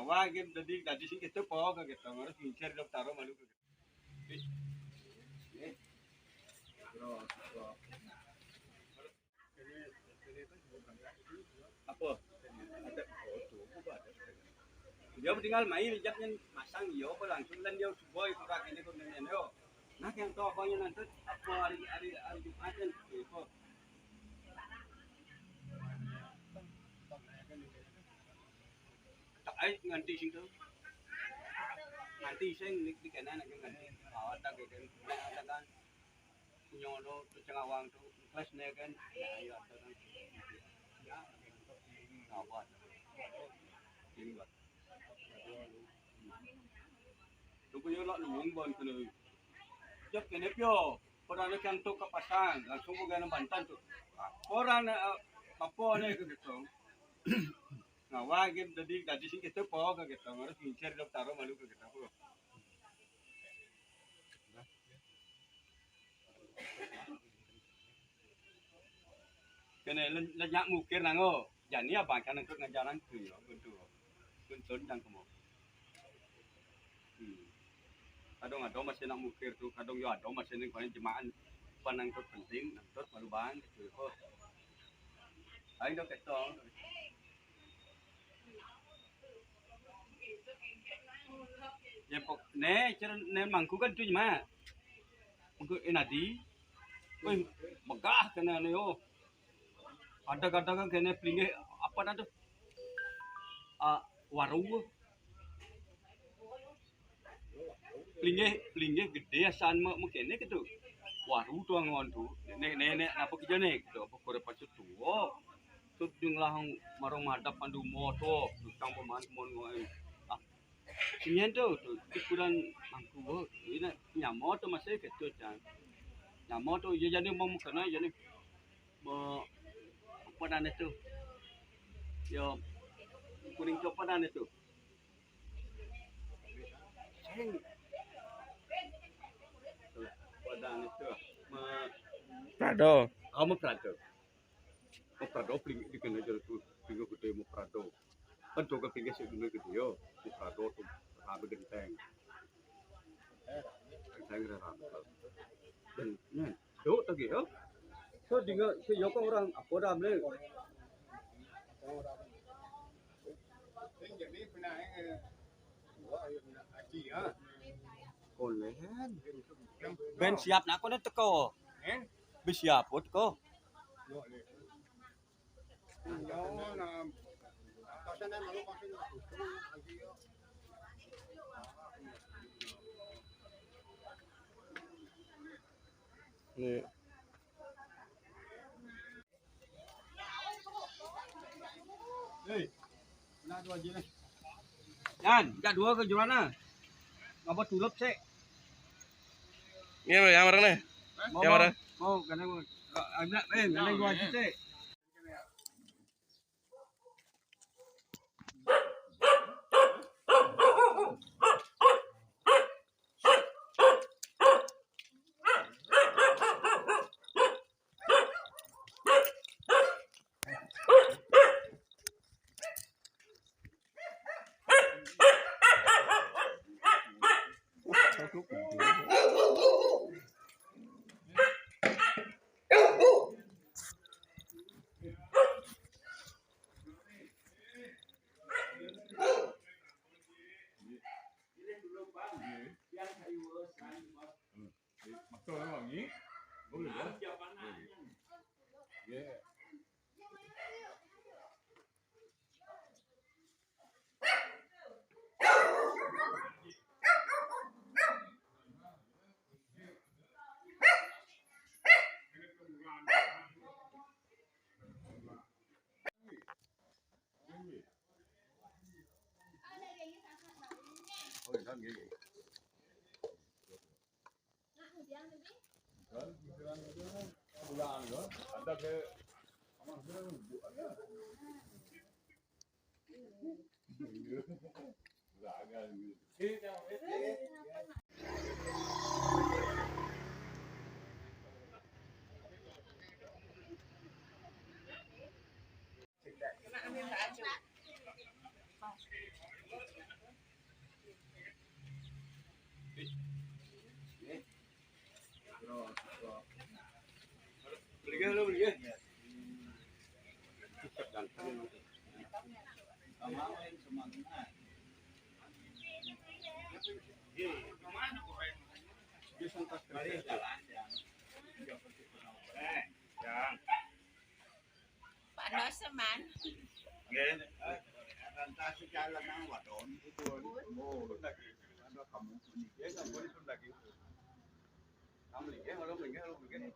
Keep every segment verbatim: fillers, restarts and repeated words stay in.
Wah, gitu, dadi, dadi sing gitu, po, gitu. Harus ngincer, dok, taruh malu. Apa? Ada foto, apa ada? Dia tinggal main, ijab nyen masang, yo, apa langsung lan dia subuh itu rak ini, kok nyen, yo. Nah, yang tahu apa yang nanti, apa hari, hari, hari Jumat kan, itu. Tak ai nganti sing tu. Nganti sing ni, ni kena nak nganti. Awak tak kena, nak ada kan. Punya tu, tu cengawang tu, kelas ni kan. Ya, ayo, ada kan. Ya, awak. Ini buat. Tu punya lak nunggu ban kena. Jap kena pio. Orang nak yang tu ke pasang, langsung bukan Banten tu. Orang, eh, apa ni ke gitu. Nah, wah, gitu, dadi, dadi sing gitu, po, ke gitu. Harus ngincer, dok, taruh malu ke gitu. Kena le-, lenyap mukir nango. Jani abang kan untuk ngajaran tu, yo, betul. Betul, jangan kamu. Hmm. Kadang ada masih nak mukir tu, kadang yo ada masih ni, kalau jemaah panang tu penting, nangkut malu bang, gitu. Oh. Ayo, dok, ketong. Ya, pok-, ne, cer-, ne mangku kan tu, Mak. Mangku, eh, nadi. Wih, megah kena ni, oh. Ada-ada kan kena pelinggih, apa dah tu? Ah, waru. Pelinggih, pelinggih gede asan me-, mekene gitu. Waru tu angon tu. Nek, nek, nek, apa kerja nek? Tu apa kore pacu tu? Oh. Tu ding lah marong madap pandu mo tu. Tukang peman mon ngoen. Ah. Inian tu, tu ukuran mangku. Ini nyamo tu masih kecil kan. Nyamo tu, ya jadi mau mukena jadi. Mau apa dan itu? Ya, kuning tu apa dan itu? Sing. Apa dan itu? Ma- Prado. Oh, ma Prado. Ma Prado paling dikenal jadi tu, paling gede ma Prado. Kan tu kan paling sing dulu gitu yo. Ma Prado tu rame genteng. Genteng rame. Dan, nah, tu lagi yo. So, dengan si Yoko orang apa dah beli? Kolehan. Ben siap nak kau nak teko. Ben siap kau teko. Ni. Hei. Nak dua je ni. Yan, jak dua ke jurana? Ngapa tulup sik? Ni yang barang ni. Mau, yang barang. Mau, kena mau. Agak, eh, kena dua je sik. Maksa memang ni. Boleh dah. Boleh. Ya. Panas, man. Nggih. Lantas jalan nang wadon. Oh, lagi. Anu kamu ini. Ya, nggak boleh pun lagi. Kamu ini, kalau ini, kalau ini.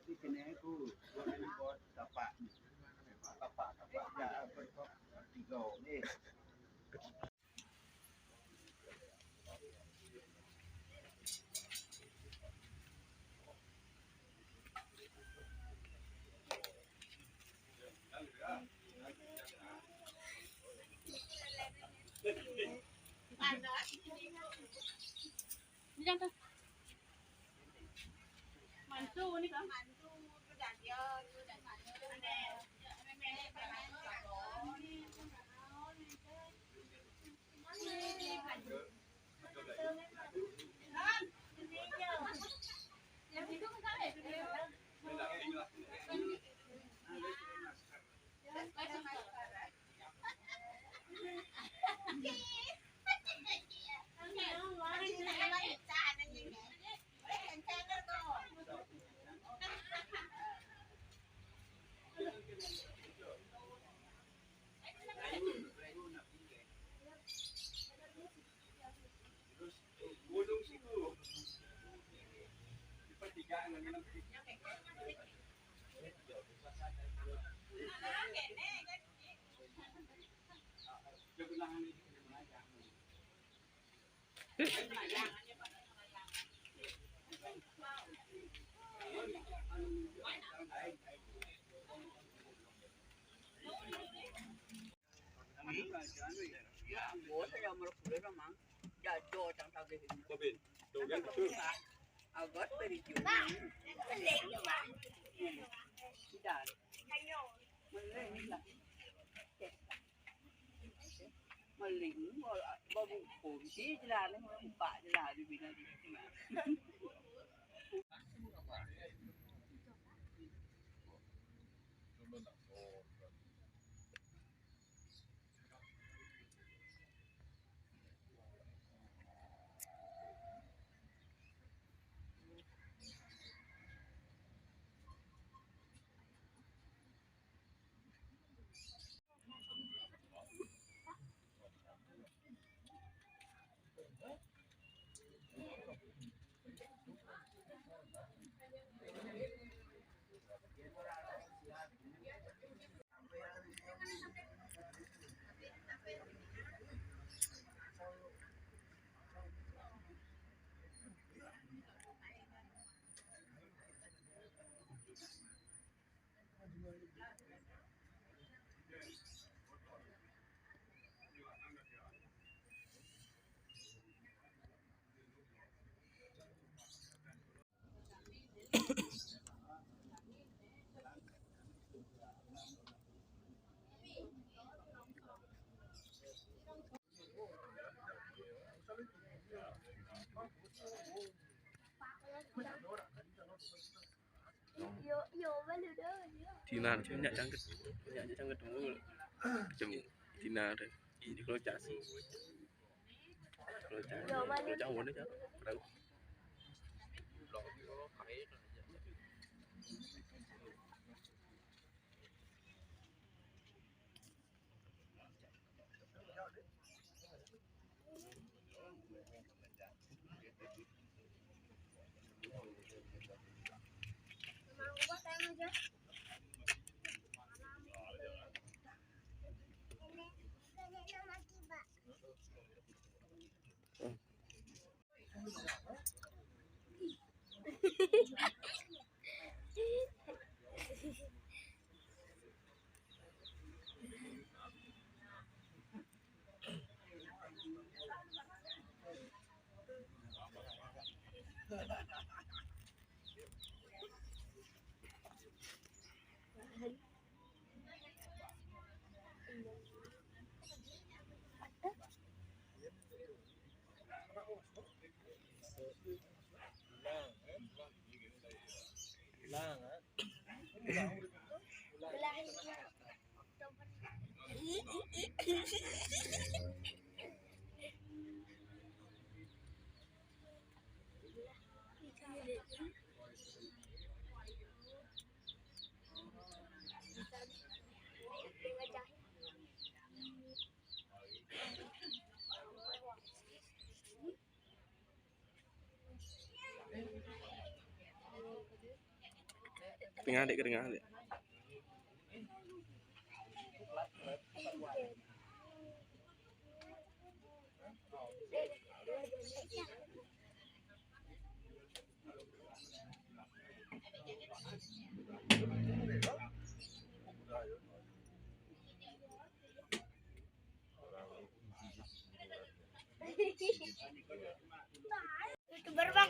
Ini kena aku. Ini buat bapak. Bapak, bapak. Ya, apa kok? Tiga, nih. Ini jangan. Mantu ni kan. Mantu tu dah dia, tu dah saya. Maling, baru kunci je lah, ni orang buka je lah, dia bina di sini. Tina tu banyak janggut, banyak janggut dulu. Macam Tina tu. Ini kalau cak si. Kalau cak, kalau cak warna cak. Tahu. Lang, eh? Lang, eh? Tengah, Dek, ke tengah, Dek. Itu benar.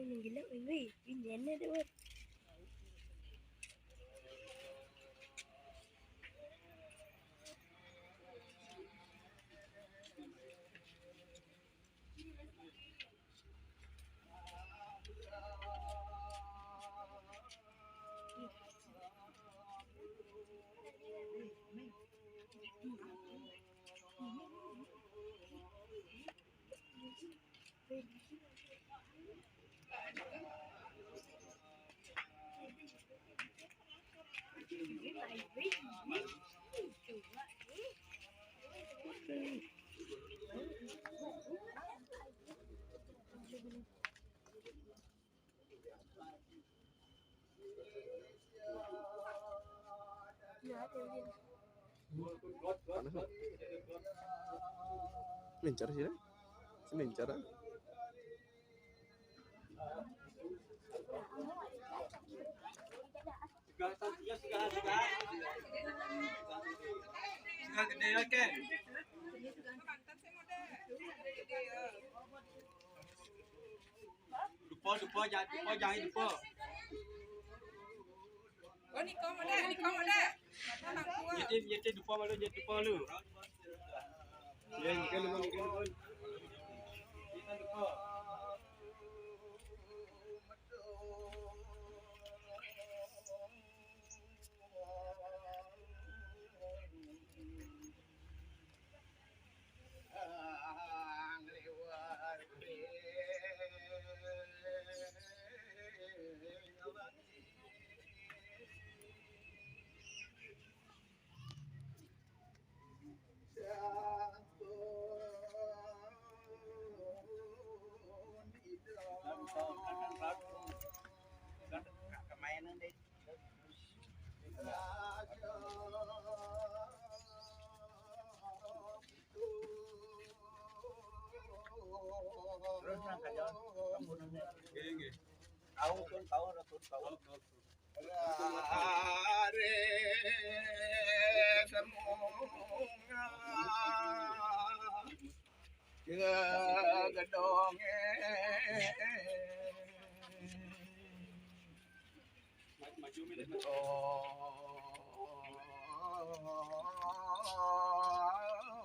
Ini gila, ini, ini, ini, ini. Mencar sih, mencar. Sudah gede, oke. Dupa, dupa, jangan dupa, jangan dupa. Oh, ni kau mana? Ni kau mana? Mata nak kuat. Nyeti, nyeti dupa malu, nyeti dupa lu. Ya, nyeti lu, nyeti lu. Kita dupa. Terus nang kerja, kamu nang. Nggih, nggih. Tahu, pun tahu, pun tahu. Rare semunga gedonge.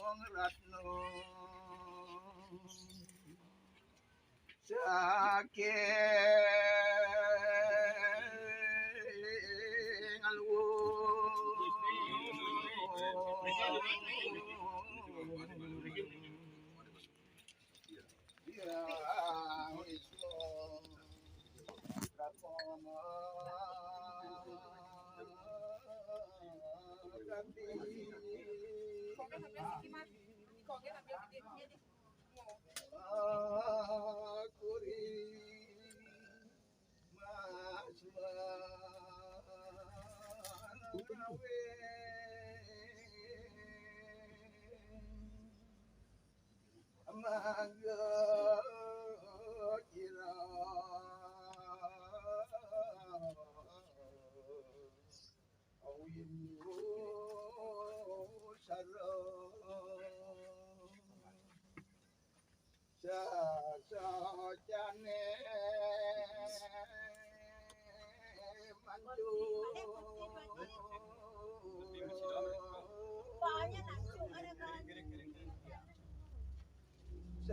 Tong Ratno. Saking alwur. Ya, iso.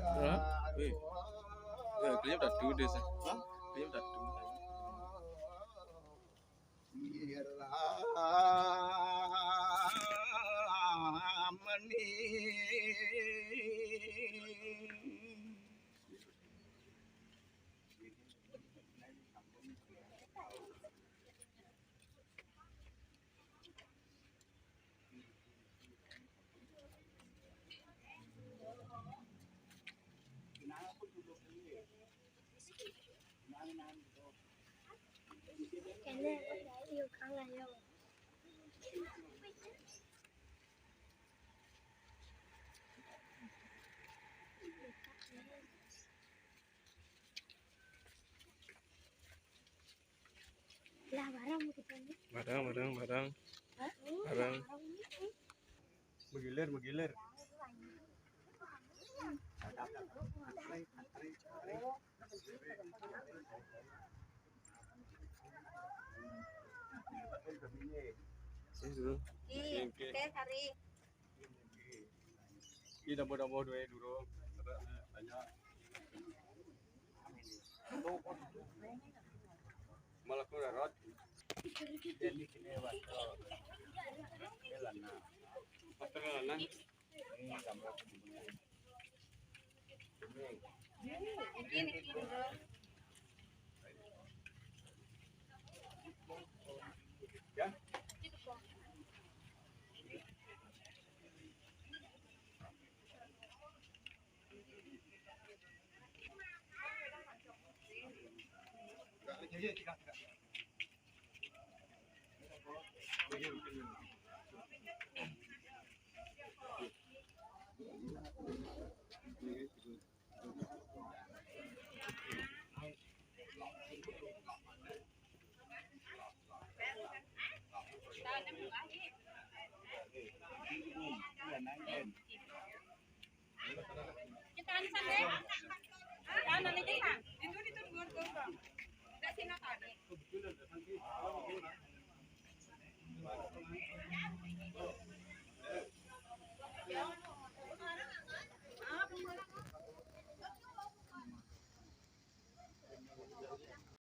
Hah? Wih. Wih, kayaknya udah dulu deh, sih. Hah? Kayaknya udah dulu. Lah, barang kita ni. Barang, barang, barang. Hah? Barang. Barang ni. Menggilir, menggilir. Ini dulu. Oke, oke. Oke, hari. Ini dapur-dapur dua dulu. Banyak. Malah kurang rot. Jadi kene waktu. Elana. Apa elana?